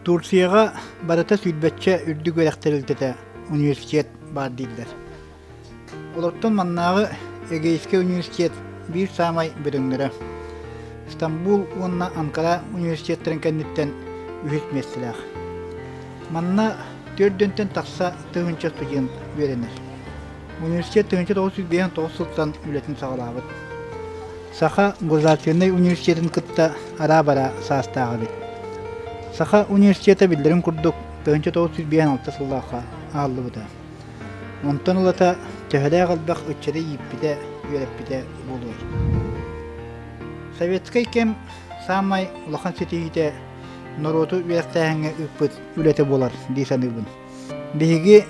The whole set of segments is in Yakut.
Турцияҕа барыта сүүрбэччэ үрдүк үөрэх тэрилтэтэ университет баар дииллэр. Олортон маннааҕы Эгейскэй университет биир саамай бөдөҥнөрө. Стамбул уонна Анкара университеттарын кэнниттэн үһүс миэстэлээх. Манна 400-тэн тахса тыһыынча студент үөрэнэр. Университет 1959 сылтан үлэтин саҕалаабыт. Саха государственнай университетын кытта араа-бараа саастаах эбит. Саха университета биллэрин курдук 1956 сыллаахха аһыллыбыта. Онтон ылата төһөлөөх элбэх ыччаты ииппитэ, үөрэппитэ буолуой. Советскай кэм саамай улахан ситиһиитэ норуоту үөрэхтээһиҥҥэ ыыппыт үлэтэ буолар дии саныыбын. Биһиги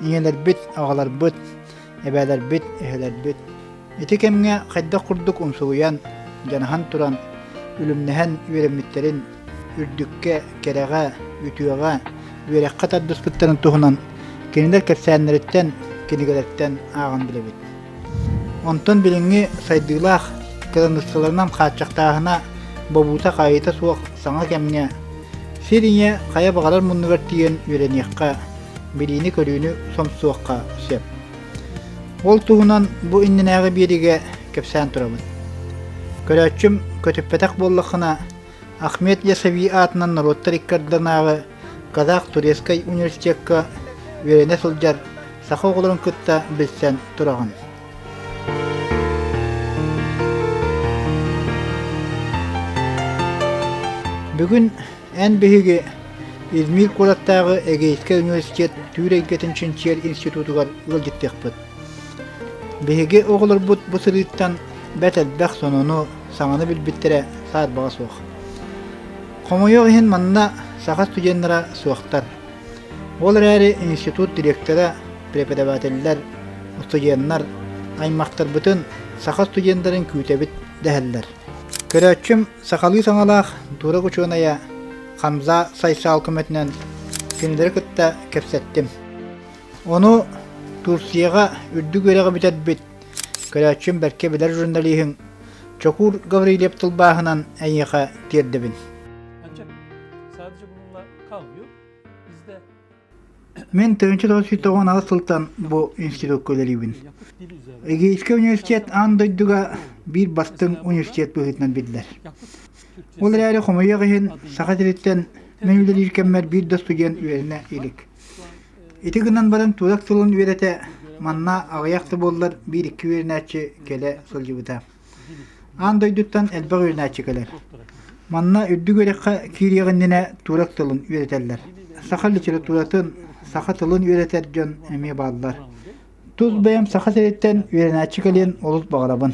ийэлэрбит, аҕаларбыт, эбээлэрбит, эһэлэрбит ити кэмҥэ хайдах курдук умсугуйан, дьаныһан туран, үлүмнэһэн үөрэммиттэрин, үрдүккэ, кэрэҕэ, үтүөҕэ, үөрэххэ тардыспыттарын туһунан кинилэр кэпсээннэриттэн, кинигэлэртэн ааҕан билэбит. Онтон билиҥҥи сайдыылаах кыраныыссаларынан хааччахтааһына бобуута-хаайыыта суох саҥа кэмҥэ сир ийэ хайа баҕарар муннугар тиийэн үөрэниэххэ, билиини-көрүүнү сомсуохха сөп. Ол туһунан бу иннинээҕи биэриигэ кэпсээн турабын. Көрөөччүм көтүппэтэх буоллаххына, Ахмед Ясави аатынан норуоттар икки ардынааҕы Казах-Турецкай университекка үөрэнэ сылдьар саха оҕолорун кытта билсэн тураҕын. Бүгүн эн биһиги Измир куораттааҕы Эгейскэй университет түүр эйгэтин чинчийэр институтугар ыалдьыттыахпыт. Биһиги оҕолорбут бу сырыыттан бэрт элбэх сонуну, саҥаны билбиттэрэ саарбаҕа суох. Хомойуох иһин манна саха студеннара суохтар. Ол эрээри институт директора, преподавателлэр, студеннар аймахтарбытын саха студеннарын күүтэбит дэһэллэр. Көрөөччүм сахалыы саҥалаах турок учуонайа Хамза Сайсаал көмөтүнэн кинилэри кытта кэпсэттим. Ону Турцияҕа үрдүк үөрэҕи бүтэрбит, көрөөччүм бэркэ билэр журналиһыҥ Чокуур Гаврильев тылбааһынан эйиэхэ тиэрдэбин. Мин 1998 сылтан бу институкка үлэлиибин. Эгейскэй университет аан дойдуга биир бастыҥ университет быһыытынан биллэр. Ол эрээри хомойуох иһин, Саха сириттэн мин үлэлиир кэммэр биир да студент үөрэнэ илик. Ити гынан баран турок тылын үөрэтэ манна аҕыйах да буоллар биир-икки үөрэнээччи кэлэ сылдьыбыта. Аан дойдуттан элбэх үөрэнээччи кэлэр. Манна үрдүк үөрэххэ киириэх иннинэ турок тылын үөрэтэллэр. Саха литературатын, саха тылын үөрэтэр дьон эмиэ бааллар. Тус бэйэм Саха сириттэн үөрэнээччи кэлиэн олус баҕарабын.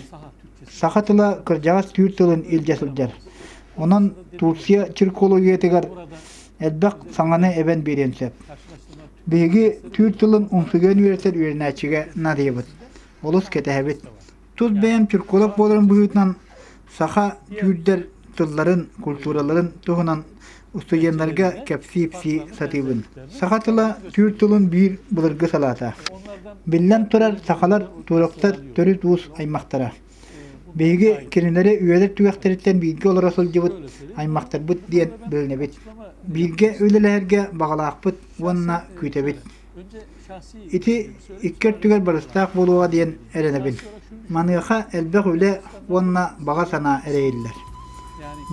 Саха тыла кырдьаҕас түүр тылын илдьэ сылдьар. Онон Турция тюркологиятыгар элбэх саҥаны эбэн биэриэн сөп. Биһиги түүр тылын умсугуйан үөрэтэр үөрэнээччигэ наадыйабыт. Олус кэтэһэбит. Тус бэйэм тюрколог буоларым быһыытынан саха түүрдэр тылларын, культураларын туһунан устудьуоннарга кэпсии-ипсии сатыыбын. Саха тыла түүр тылын биир былыргы салаата. Биллэн турар, сахалар туроктар төрүт уус аймахтара. Биһиги кинилэри үйэлэр түгэхтэриттэн бииргэ олоро сылдьыбыт аймахтарбыт диэн билинэбит. Бииргэ үлэлэһэргэ баҕалаахпыт уонна күүтэбит. Ити икки өттүгэр барыстаах буолуоҕа диэн эрэнэбин. Маныаха элбэх үлэ уонна баҕа санаа эрэйиллэр.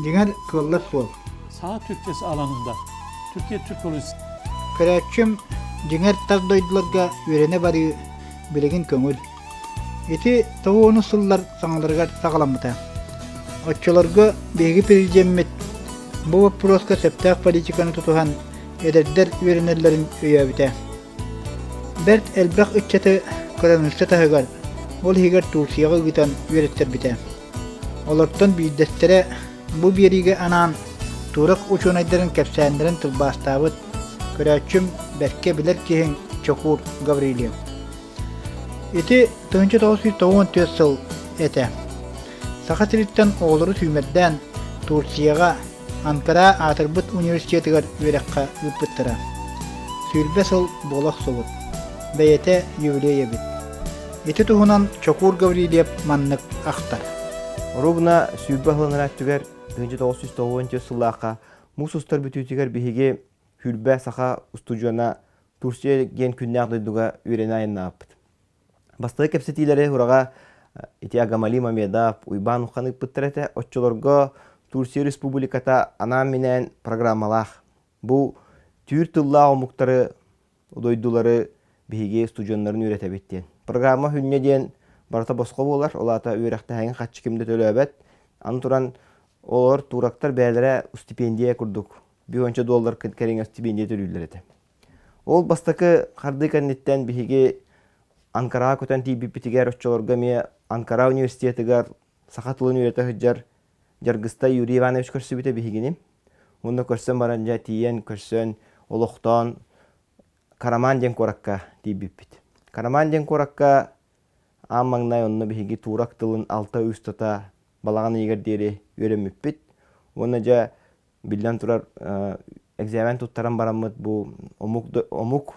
Дьиҥэр, кыаллар суол. Saha Türkçesi alanında Türkiye Türkolojisi Көрөөччүм, дьиҥэр тас дойдуларга үөрэнэ барыы билигин көҥүл. Ити тоҕус сыллар саҥаларыгар саҕаламмыта. Оччолорго биһиги президеммит бу боппуруоска сөптөөх политиканы тутуһан эдэрдэр үөрэнэллэрин өйөөбүтэ. Бэрт элбэх ыччаты кыраныысса таһыгар, ол иһигэр Турцияҕа ыытан үөрэттэрбитэ. Олортон биирдэстэрэ бу биэриигэ анаан турок учуонайдарын кэпсээннэрин тылбаастаабыт көрөөччүм бэркэ билэр киһиҥ Чокуур Гаврильев. Ити 1994 сыл этэ. Саха сириттэн оҕолору сүүмэрдээн Турцияҕа Анкара аатырбыт университетыгар үөрэххэ ыыппыттара. 20 сыл буола охсубут. Бэйэтэ юбилей эбит. Ити туһунан Чокуур Гаврильев маннык ахтар. Оруобуна 20 сылын өттүгэр 1994 сыллаахха муус устар бүтүүтүгэр биһиги 20 саха устудьуона Турция диэн күннээх дойдуга үөрэнэ айаннаабыппыт. Бастакы кэпсэтиилэри ураҕа ити Агамали Мамедов, Уйбаан Уххан ыыппыттар этэ. Оччолорго Турция Республиката анаан-минээн программалаах. Бу түүр тыллаах омуктары, дойдулары биһиги студеннарын үөрэтэбит диэн. Программа хүнньэ диэн барыта босхо буолар, ол аата үөрэхтэһэҥин хаччы ким да төлөөбөт. Аны туран, олор турактар бэйэлэрэ стипендия курдук, 5 доллар кэриҥэ стипендия төлүүллэр этэ. Ол бастакы хардыы кэнниттэн биһиги Анкараҕа көтөн тиийбиппитигэр оччолорго эмиэ Анкара университетыгар саха тылын үөрэтэ сылдьар Дьаргыстай Юрий Иванович көрсүбүтэ биһигини. Уонна көрсөн баран дьэ тиийэн көрсөн олохтоон Караман диэн куоракка тиийбиппит. Караман диэн куоракка аан маҥнай онно биһиги турок тылын алта устата балаҕан ыйыгар диэри үөрэммиппит. Уонна дьэ биллэн турар экзамен туттаран бараммыт бу омук омук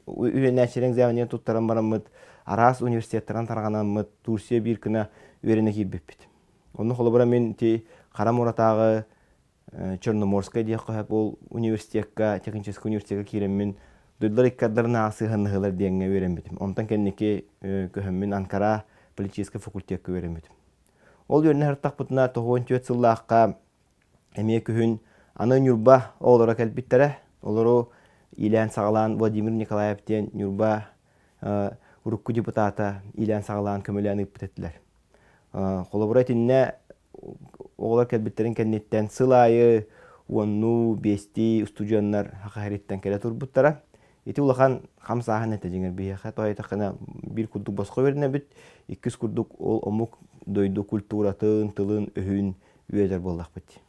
үөрэнээччилэр экзаменин туттаран бараммыт араас университеттаран тарҕанаммыт Турция биир гына үөрэнэ киирбиппит. Онно холобура мин ити Хара Муратааҕы Черноморскай диэххэ сөп ол университекка техническэй университекка киирэммин дойдулар икки ардыларынааҕы сыһыаннаһыылар диэҥҥэ үөрэммитим. Онтон кэнники көһөммүн Анкара политическай факультекка үөрэммитим. Ол үөрэнэ сырыттахпытына 94 сыллаахха Эмиэ күһүн аны Ньурба оҕолоро кэлбиттэрэ. Олору иилээн-саҕалаан Владимир Николаев диэн Ньурба урукку депутата иилээн-саҕалаан көмөлөөн ыыппыт этилэр. Холобура итиннэ оҕолор кэлбиттэрин кэнниттэн сыл аайы уоннуу, биэстии устудьуоннар Саха сириттэн кэлэ турбуттара. Ити улахан хамсааһын этэ дьиҥэр биһиэхэ. Тоҕо диэтэххинэ биир курдук босхо үөрэнэбит, иккис курдук ол омук дойду культуратын, тылын, өһүн үөдэр буоллахпыт.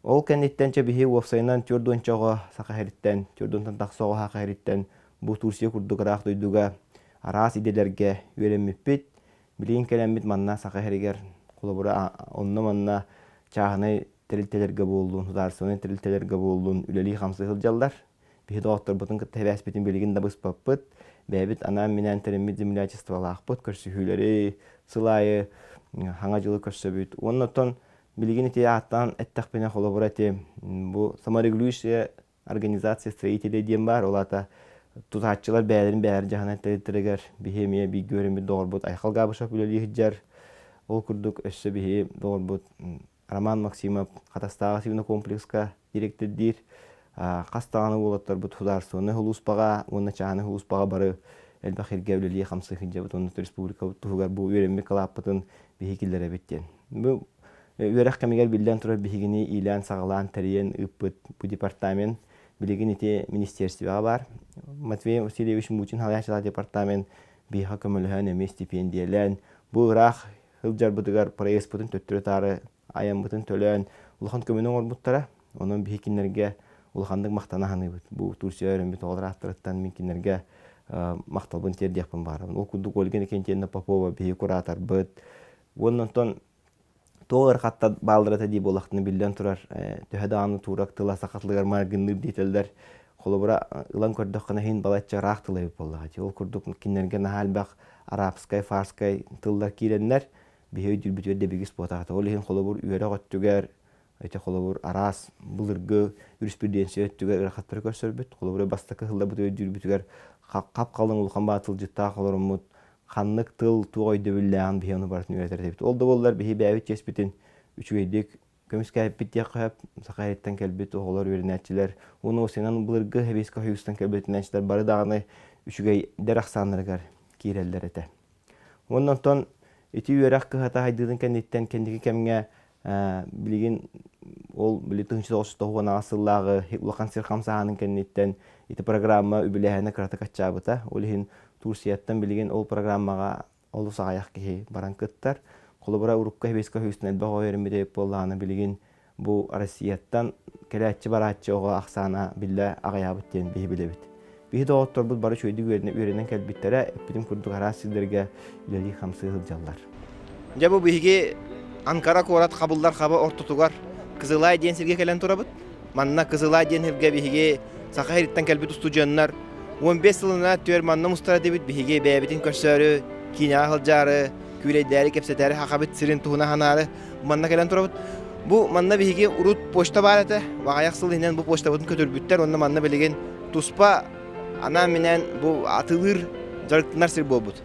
Ол кэнниттэн чэ биһи уопсайынан 40 оҕо Саха сириттэн, 40 тахса оҕо Саха сириттэн бу Турция курдук ыраах дойдуга араас идэлэргэ үөрэммиппит. Билигин кэлэммит манна Саха сиригэр холобура онно-манна чааһынай тэрилтэлэргэ буоллун, судаарыстыбаннай тэрилтэлэргэ буоллун үлэлии-хамсыы сылдьаллар. Биһи доҕотторбутун кытта сибээспитин билигин да быспаппыт. Бэйэбит анаан-минээн тэриммит землячестволаахпыт, көрсүһүүлэри сыл аайы Саҥа дьылы көрсөбүт. Уонна оттон билигин ити ааттаан эттэхпинэ, холобура ити бу саморегулирующая организация строителей диэн баар, ол аата тутааччылар бэйэлэрин бэйэлэрин дьаһанан тэрилтэригэр биһи эмиэ бииргэ үөрэммит доҕорбут Айхал Габышев үлэлии сылдьар. Ол курдук өссө биһи доҕорбут Роман Максимов Хатастааҕы свинокомплекска директордиир. Хас даҕаны уолаттарбыт судаарыстыбаннай сулууспаҕа уонна чааһынай сулууспаҕа бары элбэх сиргэ үлэлии-хамсыы сылдьабыт уонна республикабыт туһугар бу үөрэммит кылааппытын биһиги киллэрэбит диэн. Бу үөрэх кэмигэр биллэн турар биһигини иилээн-саҕалаан тэрийэн ыыппыт бу департамент билигин ити министерствоҕа баар. Матвей Васильевич Мучин салайааччылаах департамент биһиэхэ көмөлөһөн эмиэ стипендиялээн бу ыраах сылдьарбытыгар проездпытын төттөрү-таары айаммытын төлөөн улахан көмөнү оҥорбуттара. Онон биһи кинилэргэ улаханнык махтана саныыбыт. Бу Турция өрөммүт оҕолор ааттарыттан мин кинилэргэ махталбын тиэрдиэхпин баҕарабын. Ол курдук Ольга Иннокентьевна Попова биһи кураторбыт. Уонна онтон туох ыарахаттар бааллара этэ дии буоллахтына биллэн турар төһө даҕаны туурак тыла саха тылыгар майгынныыр диэтэллэр холобура ылан көрдөххүнэ иһин балачча ыраах тыл эбит буоллаҕа дии. Ол курдук кинилэргэ наһаа элбэх арабскай, фарскай тыллар киирэннэр биһи өйдүүрбүтүгэр дэбигис буотаата. Ол иһин холобур үөрэх өттүгэр ити холобур араас былыргы юриспруденция өттүгэр ыарахаттары көрсөрбүт. Холобура бастакы сылларбыт өйдүүрбүтүгэр хап-халыҥ улахан баа тылдьыттаах олороммут ханнык тыл туох өйдөбүллээҕин биһи ону барытын үөрэтэр этибит. Ол да буоллар биһи бэйэбит чиэспитин үчүгэйдик көмүскээбиппит диэххэ сөп. Саха сириттэн кэлбит оҕолор, үөрэнээччилэр уонна уопсайынан былыргы Сэбиэскэй Союзтан кэлбит үөрэнээччилэр бары даҕаны үчүгэйдэр ахсааннарыгар киирэллэр этэ. Уонна онтон ити үөрэх кыһата сайдыытын кэнниттэн кэнники кэмҥэ билигин ол били 1998 сыллааҕы улахан сир хамсааһынын кэнниттэн ити программа үбүлээһинэ кыратык аччаабыта. Ол иһин Турцияттан билигин ол программаҕа олус аҕыйах киһи баран кыттар. Холобура, урукку Сэбиэскэй Союзтан элбэх оҕо үөрэммит эбит буоллаҕына, билигин бу Россияттан кэлээччи-барааччы оҕо ахсаана биллэ аҕыйаабыт диэн биһи билэбит. Биһи доҕотторбут бары үчүгэйдик үөрэнэн кэлбиттэрэ, эппитим курдук араас сирдэргэ үлэлии-хамсыы сылдьаллар. Дьэ бу биһиги Анкара куорат хабыллар хаба ортотугар Кызылай диэн сиргэ кэлэн турабыт. Манна Кызылай диэн сиргэ биһиги Саха сириттэн кэлбит устудьуоннар 15 сылына түөр манна мустара дебит биһиги бэйэбитин көрсөөрү, киинэҕэ сылдьаары, күүлэйдээри, кэпсэтээри, хахабыт сирин туһуна ханаары манна кэлэн турабыт. Бу манна биһиги урут почта баар этэ. Аҕыйах сыл иһинэн бу почтабытын көтүрбүттэр уонна манна билигин туспа анаан-минээн бу атыылыыр дьарыктанар сир буолбут.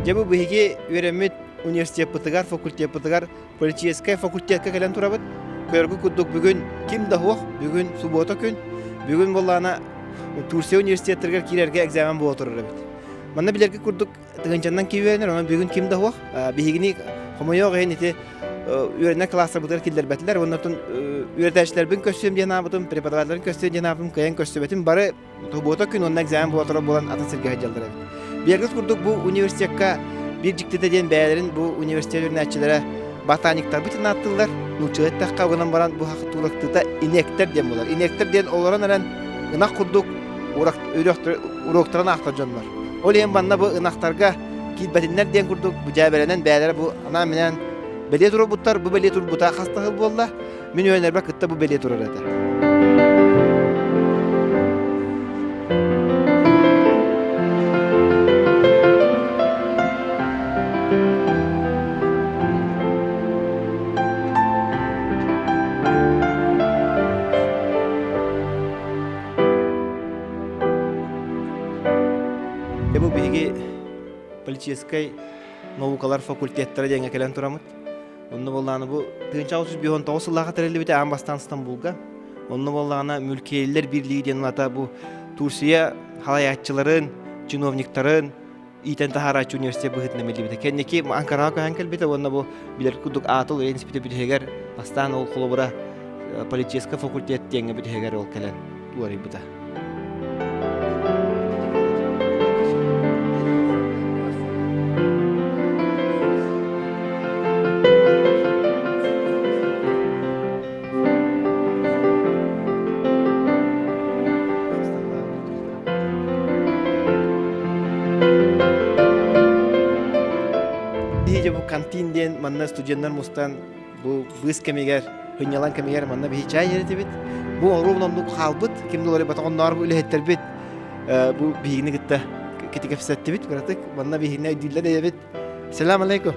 Дьэ бу биһиги үөрэммит университеппытыгар, факультеппытыгар политическай факультетка кэлэн турабыт. Көргү курдук бүгүн ким да суох, бүгүн суббота күн. Бүгүн буоллаҕына Турция университеттарыгар киирэргэ экзамен буола турар эбит. Манна билэргэ курдук тыһыынчаннан киирэнэр, онон бүгүн ким да суох. Биһигини хомойуох иһин ити үөрэнэр класстарбытыгар киллэрбэтилэр. Уонна оттон үөрэтээччилэрбин көрсүөм диэн аабытым, преподавателлэрин көрсүөм диэн аабытым, кыайан көрсүбэтим. Бары Суббота күн уонна экзамен буола турар буолан атын сиргэ сылдьаллар эбит. Биэргит курдук бу университекка биир дьиктитэ диэн бэйэлэрин бу университет үөрэнээччилэрэ ботаниктарбыт диэн ааттыыллар. Нууччалыы эттэххэ гынан баран бу туурактыыта инектэр диэн буолар. Инектэр диэн олорон эрэн ынах курдук уруоктарын аахтар дьоннор. Ол иһин манна бу ынахтарга киирбэтиннэр диэн курдук бу дьээбэлэнэн бэйэлэрэ бу анаан-минээн бэлиэ турбуттар. Бу бэлиэ турбута хас да сыл буолла. Мин үөрэнэрбэр кытта бу бэлиэ турар этэ. Дьэ бу биһиги политическай наукалар факультеттара диэҥҥэ кэлэн тураммыт. Онно буоллаҕына бу 1959 сыллааҕы тэриллибитэ аан бастаан Стамбулга. Онно буоллаҕына Мүлкиэллэр бирлиги диэн улата бу Турция халайааччыларын, чиновниктарын иитэн таһаарааччы университет быһыытынан биллибитэ. Кэнники Анкараҕа көһөн кэлбитэ уонна бу билэр курдук Аатыл института бүтэһигэр бастаан ол холобура политическай факультет диэҥҥэ бүтэһигэр ол кэлэн уларыйбыта. Биһиги бу кантин диэн манна студеннар мустан Бу быыс кэмигэр, сынньалаҥ кэмигэр манна биһи чай иһэртибит. Бу оруобун оннук хаалбыт, ким да уларыйбатах оннооҕор бу үлэһиттэрбит бу биһигини кытта кити кэпсэттибит кыратык. Манна биһигини өйдүүллэр эбит. Салам алейкум.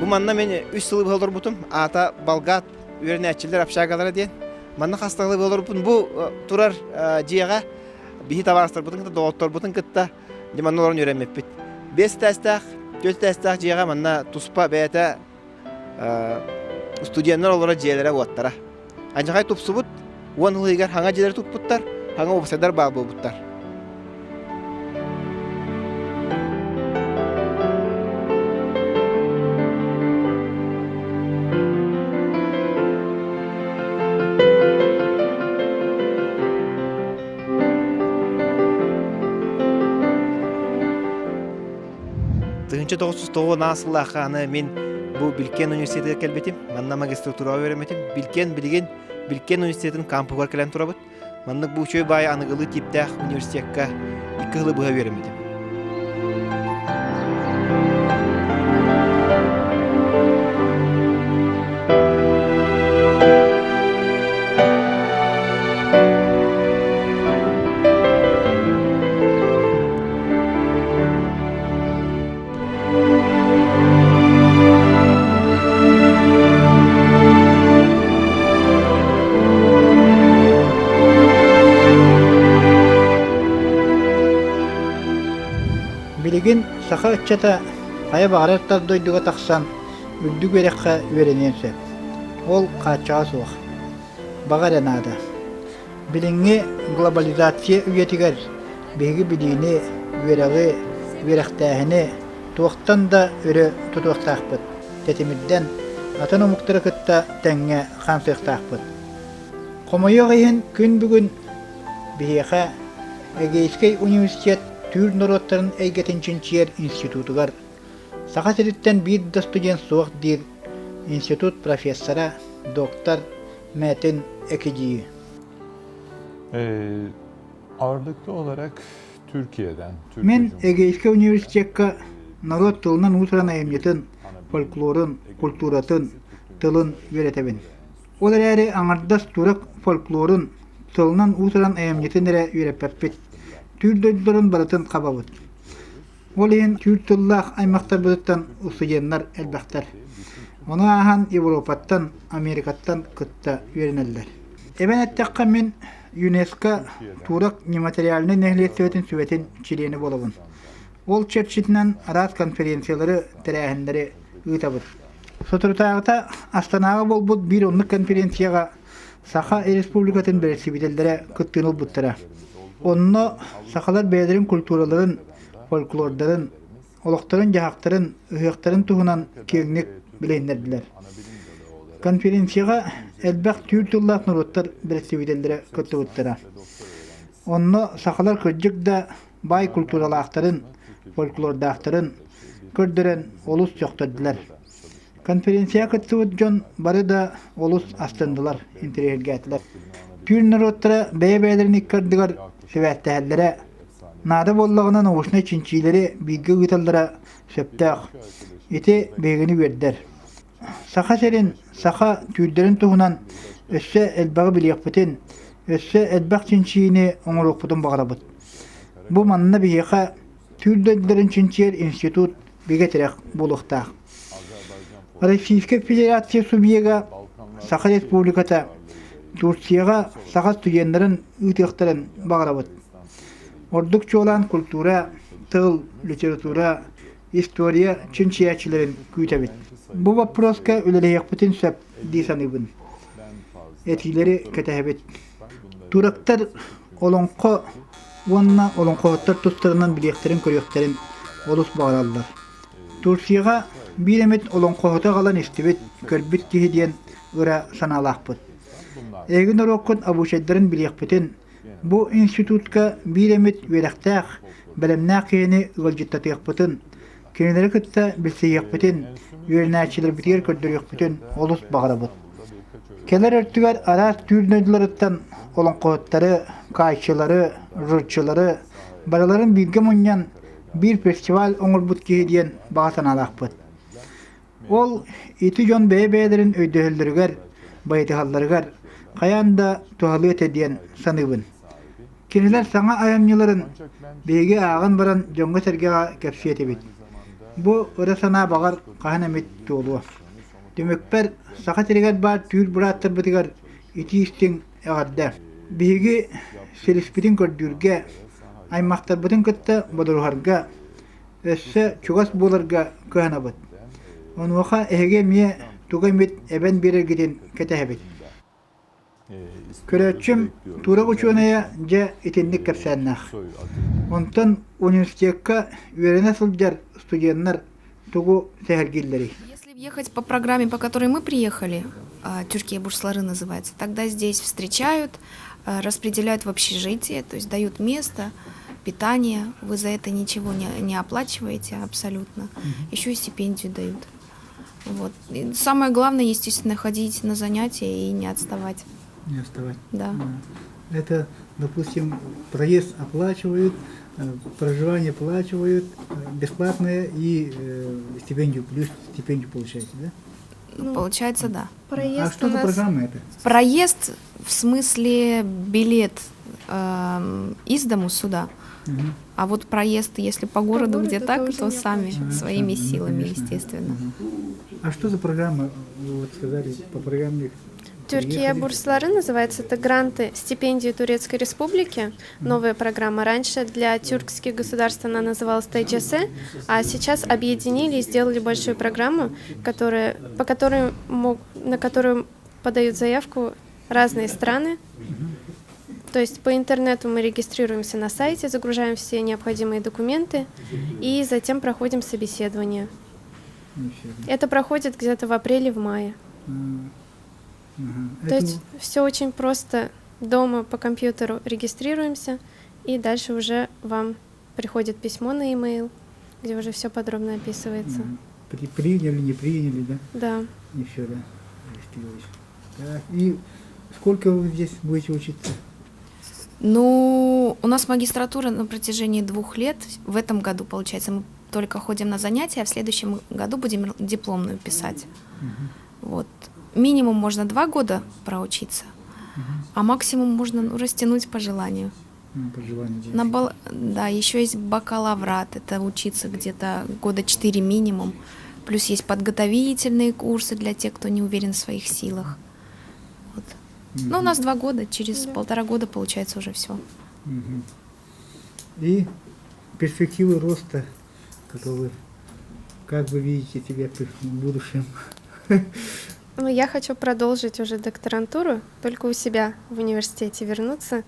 Бу манна мен үс сылы быһа олорбутум. Аата Болгат үөрэнээччилэр общагалара диэн. Манна хас сылы быһа олорбутум. Бу турар дьиэҕэ биһи табаарыстарбытын кытта, доҕотторбутун кытта дьэ манна олорон үөрэммиппит. Биэс этээстээх, түөрт этээстээх дьиэҕэ манна туспа бэйэтэ студеннар олорор дьиэлэрэ-уоттара. Адьахай тупсубут, уон сыл иһигэр хаҥа дьиэлэри туппуттар, хаҥа уопсайдар баар буолбуттар. 1990 сыллаахха аны мин бу Билкен университетыгар кэлбитим. Манна магистратураҕа үөрэммитим. Билкен билигин Билкен университетын кампуһугар кэлэн турабыт. Маннык бу үчүгэй баай аныгылыы тииптээх университекка икки сылы быһа үөрэммитим. Билигин саха ыччата хайа баҕарар тас дойдуга тахсан үрдүк үөрэххэ үөрэниэн сөп. Ол хааччаҕа суох. Баҕа эрэ наада. Билиҥҥи глобализация үйэтигэр биһиги билиини, үөрэҕи, үөрэхтээһини туохтан да өрө тутуохтаахпыт, тэтимирдэн атын омуктары кытта тэҥҥэ хаамсыахтаахпыт. Хомойуох иһин, күн бүгүн биһиэхэ Эгейскэй университет түүр норуоттарын эйгэтин чинчийэр институтугар Саха сириттэн биир да студент суох диир институт профессора, доктор Мэтин Экидии. Ee, ağırlıklı olarak Türkiye'den, Türkiye Мин Эгейскэй университекка норуот тылынан уус-уран айымньытын, фольклорун, культуратын, тылын үөрэтэбин. Ол эрээри аҥардас турок фольклорун, тылынан уус-уран айымньытын эрэ үөрэппэппит, түүр дойдуларын барытын хабабыт. Ол иһин түүр тыллаах аймахтарбытыттан устудьуоннар элбэхтэр. Ону ааһан Европаттан, Америкаттан кытта үөрэнэллэр. Эбэн эттэххэ, мин ЮНЕСКО турок нематериальнай нэһилиэстибэтин сүбэтин чилиэнэ буолабын. Ол чэрчитинэн араас конференциялары, тэрээһиннэри ыытабыт. Соторутааҕыта Астанаҕа буолбут биир оннук конференцияҕа Саха Республикатын бэрэссэдээтэллэрэ кыттыыны ылбыттара. Онно сахалар бэйэлэрин культураларын, фольклордарын, олохторун-дьаһахтарын, ыһыахтарын туһунан киэҥник билиһиннэрдилэр. Конференцияҕа элбэх түүр тыллаах норуоттар бэрэстэбиитэллэрэ кыттыбыттара. Онно сахалар кырдьык да баай культуралаахтарын, фольклордаахтарын көрдөрөн олус сөхтөрдүлэр. Конференцияҕа кыттыбыт дьон бары да олус астыннылар, интэриэһиргээтилэр. Түүр норуоттара бэйэ-бэйэлэрин икки ардыгар сибээстэһэллэрэ, наада буоллаҕына научнай чинчиилэри бииргэ ыыталлара сөптөөх. Ити биһигини үөрдэр. Саха сирин, саха түүрдэрин туһунан өссө элбэҕи билиэхпитин, өссө элбэх чинчийиини оҥоруохпутун баҕарабыт. Бу манна биһиэхэ түүр дойдуларын чинчийэр институт бигэ тирэх буолуохтаах. Российскай Федерация субъега Саха Республиката Турцияҕа саха студеннарын ыытыахтарын баҕарабыт. Ордук чуолаан культура, тыл, литература, история чинчийээччилэрин күүтэбит. Бу боппуруоска үлэлэһиэхпитин сөп дии саныыбын. Этиилэри кэтэһэбит. Турактар олоҥхо уонна олоҥхоһуттар тустарынан билиэхтэрин-көрүөхтэрин олус баҕараллар. Турцияҕа биир эмит олоҥхоһуту аҕалан истибит, көрбүт киһи диэн ыра санаалаахпыт. Эһиги норуоккут обучайдарын билиэхпитин, бу институтка биир эмит үөрэхтээх, бэлэмнээх киһини ыалдьыттатыахпытын, кинилэри кытта билсиһиэхпитин, үөрэнээччилэрбитигэр көрдөрүөхпүтүн олус баҕарабыт. Кэлэр өртүгэр араас түүр дойдуларыттан олоҥхоһуттары, каайчылары, журчулары барыларын бииргэ мунньан биир фестиваль оҥорбут киһи диэн баҕа санаалаахпыт. Ол ити дьон бэйэ-бэйэлэрин өйдөһөллөрүгэр, байытыһалларыгар хайаан да туһалыа этэ диэн саныыбын. Кинилэр саҥа айымньыларын биһиги ааҕан баран дьоҥҥо-сэргэҕэ кэпсиэ этибит. Бу ыра санаа баҕар хаһан эмит туолуо. Түмүкпэр Саха сиригэр баар түүр бырааттарбытыгар итии-истиҥ эҕэрдэ. Биһиги силиспитин көрдүүргэ, аймахтарбытын кытта бодоруһарга, өссө чугас буоларга кыһанабыт. Онуоха эһиги эмиэ тугу эмит эбэн биэрэргитин кэтэһэбит. Көрөөччүм турок учуонайа дьэ итинник кэпсээннээх. Онтон университекка үөрэнэ сылдьар студеннар тугу сэһэргииллэрий? Если ехать по программе, по которой мы приехали, Türkiye Bursları называется, тогда здесь встречают, распределяют в общежитие, то есть дают место, питание, вы за это ничего не оплачиваете абсолютно, еще и стипендию дают. Вот. И самое главное, естественно, ходить на занятия и не отставать. Не отставать. Да. Это, допустим, проезд оплачивают, проживание оплачивают, бесплатное и стипендию, плюс стипендию получаете, да? Ну, получается, да. Проезд а что за программа это? Проезд в смысле билет из дому сюда. А вот проезд, если по городу, по городу где так, то сами, своими силами, конечно, естественно. А что за программа, вы вот сказали, по программе? Türkiye Bursları называется, это гранты, стипендии Турецкой Республики, новая программа. Раньше для тюркских государств она называлась ТЧС, а сейчас объединили и сделали большую программу, которая, по которой мог, на которую подают заявку разные страны. То есть по интернету мы регистрируемся на сайте, загружаем все необходимые документы и затем проходим собеседование. Это проходит где-то в апреле, в мае. То есть все очень просто. Дома по компьютеру регистрируемся, и дальше уже вам приходит письмо на e-mail, где уже все подробно описывается. Приняли, не приняли, да? Да. И все, да? Так, и сколько вы здесь будете учиться? Ну, у нас магистратура на протяжении 2 лет. В этом году, получается, мы только ходим на занятия, а в следующем году будем дипломную писать. Вот. Минимум можно 2 года проучиться, а максимум можно, ну, растянуть по желанию. Ну, по желанию. Да, еще есть бакалаврат, это учиться где-то года 4 минимум. Плюс есть подготовительные курсы для тех, кто не уверен в своих силах. Вот. Ну, у нас 2 года, через 1,5 года получается уже все. Мгм. И перспективы роста каковы? Как вы видите себя в будущем? Ну, я хочу продолжить уже докторантуру, только у себя в университете вернуться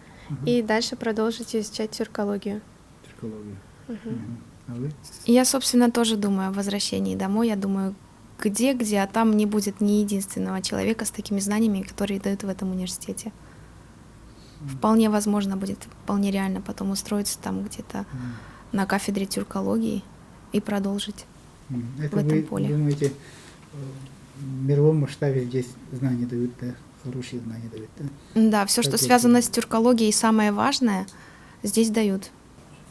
и дальше продолжить изучать тюркологию. Тюркологию. Мгм. А вы? Я, собственно, тоже думаю о возвращении домой. Я думаю, где-где, а там не будет ни единственного человека с такими знаниями, которые дают в этом университете. Вполне возможно будет, вполне реально потом устроиться там где-то на кафедре тюркологии и продолжить Это в этом вы поле. думаете, в мировом масштабе здесь знания дают, да? Хорошие знания дают, да? Да, все, что Как связано с тюркологией, самое важное, здесь дают.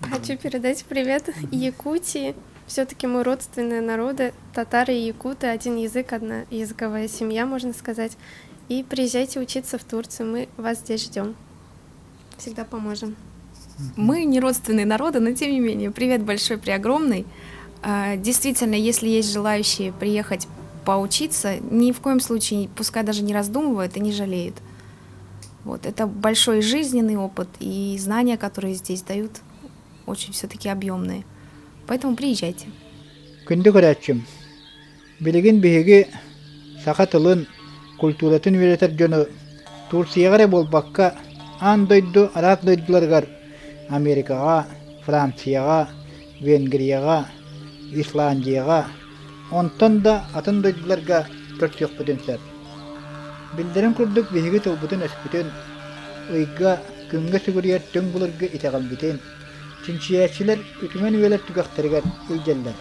Хочу передать привет Якутии. Все-таки мы родственные народы, татары и якуты, один язык, одна языковая семья, можно сказать. И приезжайте учиться в Турцию, мы вас здесь ждем. Всегда поможем. Мы не родственные народы, но тем не менее, привет большой, преогромный. Действительно, если есть желающие приехать поучиться, ни в коем случае, пускай даже не раздумывают и не жалеют. Вот, это большой жизненный опыт, и знания, которые здесь дают, очень все-таки объемные. Поэтому приезжайте. Күндү көрөөччүм. Билигин биһиги саха тылын, культуратын үөрэтэр дьону Турцияҕа эрэ буолбакка, аан дойду араас дойдуларыгар Америкаҕа, Францияҕа, Венгрияҕа, Исландияҕа, онтон да атын дойдуларга көрсүөхпүтүн сөп. Биллэрин курдук биһиги тылбытын-өспүтүн, ыйга, күҥҥэ сүгүрүйэр түҥ былыргы итэҕэлбитин, чинчийээччилэр үтүмэн үйэлэр түгэхтэригэр илдьэллэр.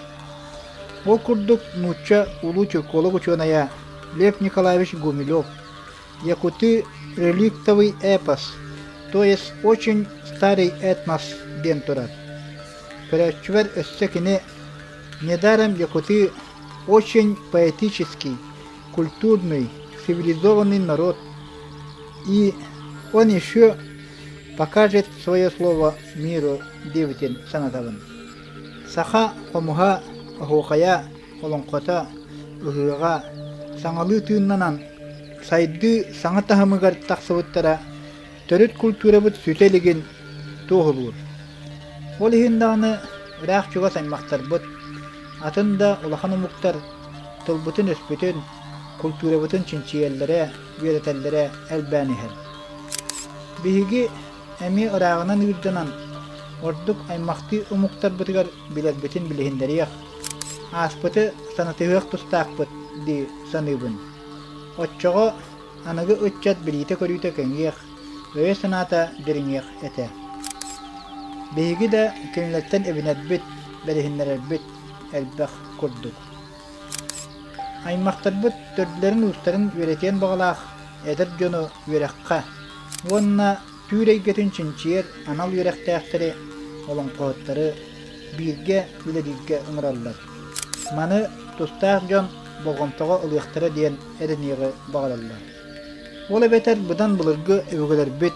Ол курдук нуучча улуу тюрколог учуонайа Лев Николаевич Гумилев «Якуты реликтовый эпос, то есть очень старый этнос» диэн турар. Көрөөччүбэр өссө кини «Недаром якуты очень поэтический, культурный, цивилизованный народ, и он еще покажет свое слово миру» диэбитин санатабын. Саха хомуһа, оһуохайа, олоҥхото, ыһыаҕа саҥалыы тыыннанан сайдыы саҥа таһымыгар тахсыбыттара төрүт культурабыт сүтэ илигин туоһулуур. Ол иһин даҕаны ыраах чугас аймахтарбыт, атын да улахан омуктар тылбытын-өспүтүн, культурабытын чинчийэллэрэ, үөрэтэллэрэ элбээн иһэр. Биһиги эмиэ ырааҕынан ыырданан, ордук аймахтыы омуктарбытыгар билэрбитин билиһиннэриэх, ааспыты санатыһыах тустаахпыт дии саныыбын. Оччоҕо аныгы ыччат билиитэ-көрүүтэ кэҥиэх, өйө-санаата дириҥиэх этэ. Биһиги да кинилэртэн эбинэрбит, бэриһиннэрэрбит элбэх курдук. Аймахтарбыт төрдүлэрин-уустарын үөрэтиэн баҕалаах эдэр дьону үөрэххэ уонна түүр эйгэтин чинчийэр анал үөрэхтээхтэри, олоҥхоһуттары бииргэ үлэлииргэ ыҥыраллар. Маны тустаах дьон болҕомтоҕо ылыахтара диэн эрэниэҕи баҕараллар. Ол эбэтэр быдан былыргы өбүгэлэрбит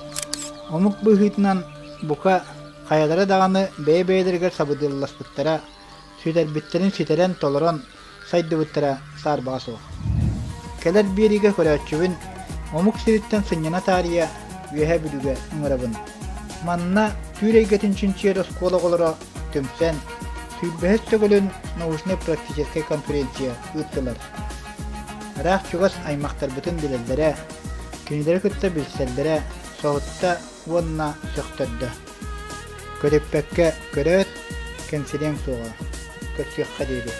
омук быһыытынан бука хайалара даҕаны бэйэ-бэйэлэригэр сабыдыалласпыттара, сүтэрбиттэрин ситэрэн-толорон сайдыбыттара саарбаҕа суох. Кэлэр биэриигэ көрөөччүбүн омук сириттэн сынньана таарыйа Үөһээ Бүлүүгэ ыҥырабын. Манна түүр эйгэтин чинчийэр оскуола оҕолоро түмсэн, 25 төгүлүн научнай-практическай конференция ыыттылар. Ыраах чугас аймахтарбытын билэллэрэ, кинилэри кытта билсэллэрэ соһутта уонна сөхтөрдө. Көтүппэккэ көрөөт, кэмсиниэҥ суоҕа, көрсүөххэ диэри.